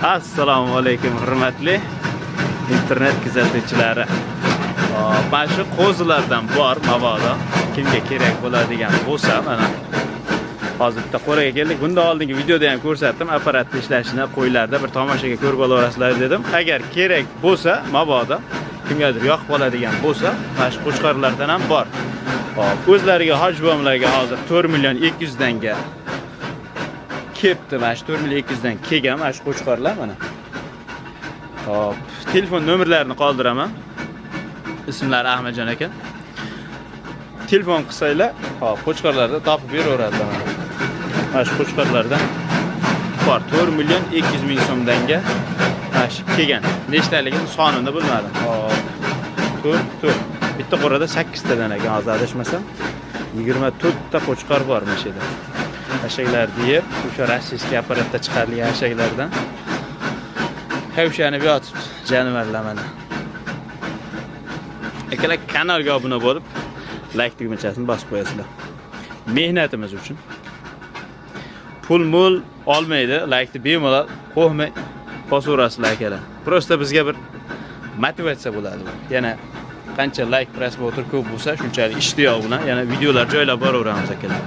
Assalomu alaykum, hurmatli internet kuzatuvchilari. Hop, mana shu qo'zilardan bor, mabodo kimga kerak bo'ladigan bo'lsa, mana hozir bitta qo'raga keldik. Bundan oldingi videoda ham ko'rsatdim apparatni ishlashini, qo'ylarda bir tomoshaga ko'rib olaverasizlar dedim. Agar kerak bo'lsa, mabodo kimgadir yoqib qoladigan bo'lsa, mana shu qo'chqorlardan ham bor. Hop, o'zlariga hojbomlarga hozir 4 million 200 danga kelibdi. Mana shu 4 million 200 dan kelgan mana shu qo'chqorlar mana. Hop, telefon nomerlarini qoldiraman. Ismlari Ahmadjon aka. Telefon qilsanglar, hop, qo'chqorlarni topib beraveradilar mana. Mana shu qo'chqorlardan bor, 4 million 200 ming so'mdanga mana shu kelgan. Nechtaligini, sonini bilmadim. Hop. 4 4. Bitta qo'rada 8 tadan ekan, hozir adashmasam. 24 ta qo'chqor bor mana shu yerda. Eshaklar yeb, o'sha российский apparatda chiqarilgan eshaklardan havshanib yotibdi jonivorlar mana. Akalar, kanalga obuna bo'lib, layk tugmachasini bosib qo'yasizlar. Mehnatimiz uchun. Pul mul olmaydi, laykni bemalol qo'rqmay bosaverasizlar, akalar. Просто bizga bir motivatsiya bo'ladi bu. Yana qancha layk, просмотр ko'p bo'lsa, shunchalik ishtiyoq bilan yana videolar joylab boraveramiz, akalar.